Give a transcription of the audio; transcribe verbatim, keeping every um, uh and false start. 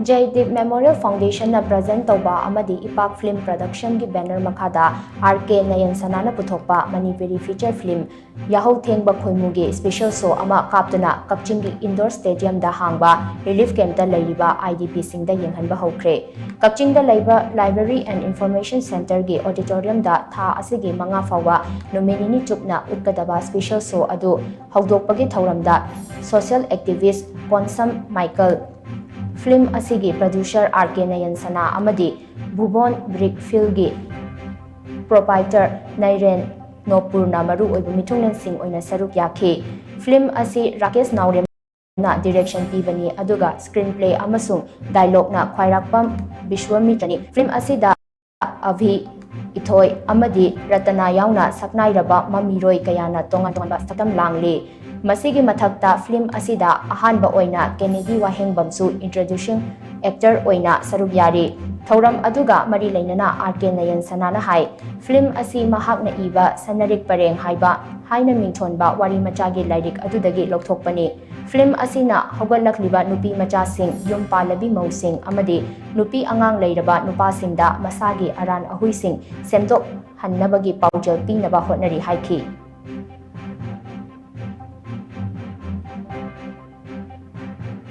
ꯖꯌꯗꯤꯞ Memorial Foundation ꯅ present ꯇꯧꯕ ꯑꯃꯗꯤ ꯏꯄꯥꯛ Film Production ꯒꯤ banner ꯃꯈꯥꯗ R K ꯅꯌꯟ ꯁꯅꯥꯅ ꯄꯨꯊꯣꯛꯄ ꯃꯅꯤꯄꯨꯔꯤ feature film ꯌꯥꯍꯧ ꯊꯦꯡꯕ ꯈꯣꯏꯃꯨꯒꯤ special show ꯑꯃ ꯀꯥꯞꯇꯨꯅ ꯀꯛꯆꯤꯡꯒꯤ indoor stadium ꯗ ꯍꯥꯡꯕ relief camp ꯇ ꯂꯩꯔꯤꯕ I D P ꯁꯤꯡꯗ ꯌꯦꯡꯍꯟꯕ ꯍꯧꯈ꯭ꯔꯦ꯫ ꯀꯛꯆꯤꯡꯗ ꯂꯩꯕ Library and Information Center ꯒꯤ auditorium ꯗ ꯊꯥ ꯑꯁꯤꯒꯤ ꯃꯉꯥ ꯐꯥꯎꯕ ꯅꯨꯃꯤꯠ ꯅꯤꯅꯤ ꯆꯨꯞꯅ ꯎꯠꯀꯗꯕ special show ꯑꯗꯨ ꯍꯧꯗꯣꯛꯄꯒꯤ ꯊꯧꯔꯝꯗ social activist Konsam Michael, film ꯑꯁꯤꯒꯤ producer R K ꯅꯌꯟ ꯁꯅꯥ ꯑꯃꯗꯤ ꯚꯨꯕꯣꯟ Brick Film ꯒꯤ proprietor ꯅꯩꯔꯦꯟ ꯅꯣꯄꯨꯔꯅ ꯃꯔꯨ ꯑꯣꯏꯕ ꯃꯤꯊꯨꯡꯂꯦꯟꯁꯤꯡ ꯑꯣꯏꯅ ꯁꯔꯨꯛ ꯌꯥꯈꯤ꯫ Film ꯑꯁꯤ ꯔꯥꯀꯦꯁ ꯅꯥꯎꯔꯦꯝꯅ direction ꯄꯤꯕꯅꯤ, ꯑꯗꯨꯒ screenplay ꯑꯃꯁꯨꯡ dialogue ꯅ ꯈ꯭ꯋꯥꯏꯔꯥꯛꯄꯝ ꯕꯤꯁ꯭ꯋꯥꯃꯤꯇ꯭ꯔꯅꯤ꯫ Film ꯑꯁꯤꯗ ꯑꯚꯤ ꯏꯊꯣꯏ ꯑꯃꯗꯤ ꯔꯇꯅꯥ ꯌꯥꯎꯅ ꯁꯛꯅꯥꯏꯔꯕ ꯃꯃꯤꯔꯣꯏ ꯀꯌꯥꯅ ꯇꯣꯉꯥꯟ ꯇꯣꯉꯥꯟꯕ ꯁꯛꯇꯝ ꯂꯥꯡꯂꯤ꯫ ꯃꯁꯤꯒꯤ ꯃꯊꯛꯇ film ꯑꯁꯤꯗ ꯑꯍꯥꯟꯕ ꯑꯣꯏꯅ ꯀꯦꯅꯦꯗꯤ ꯋꯥꯍꯦꯡꯕꯝꯁꯨ introducing actor ꯑꯣꯏꯅ ꯁꯔꯨꯛ ꯌꯥꯔꯤ꯫ ꯊꯧꯔꯝ ꯑꯗꯨꯒ ꯃꯔꯤ ꯂꯩꯅꯅ R K ꯅꯌꯟ ꯁꯅꯥꯅ ꯍꯥꯏ, film ꯑꯁꯤ ꯃꯍꯥꯛꯅ ꯏꯕ ꯁꯅꯔꯤꯛ ꯄꯔꯦꯡ ꯍꯥꯏꯕ ꯍꯥꯏꯅ ꯃꯤꯡꯊꯣꯟꯕ ꯋꯥꯔꯤ ꯃꯆꯥꯒꯤ ꯂꯥꯏꯔꯤꯛ ꯑꯗꯨꯗꯒꯤ ꯂꯧꯊꯣꯛꯄꯅꯤ꯫ Film ꯑꯁꯤꯅ ꯍꯧꯒꯠꯂꯛꯂꯤꯕ ꯅꯨꯄꯤ ꯃꯆꯥꯁꯤꯡ, ꯌꯨꯝ ꯄꯥꯜꯂꯕꯤ ꯃꯧꯁꯤꯡ ꯑꯃꯗꯤ ꯅꯨꯄꯤ ꯑꯉꯥꯡ ꯂꯩꯔꯕ ꯅꯨꯄꯥꯁꯤꯡꯗ ꯃꯁꯥꯒꯤ ꯑꯔꯥꯟ ꯑꯍꯨꯏꯁꯤꯡ ꯁꯦꯝꯗꯣꯛꯍꯟꯅꯕꯒꯤ ꯄꯥꯎꯖꯦꯜ ꯄꯤꯅꯕ ꯍꯣꯠꯅꯔꯤ ꯍꯥꯏꯈꯤ꯫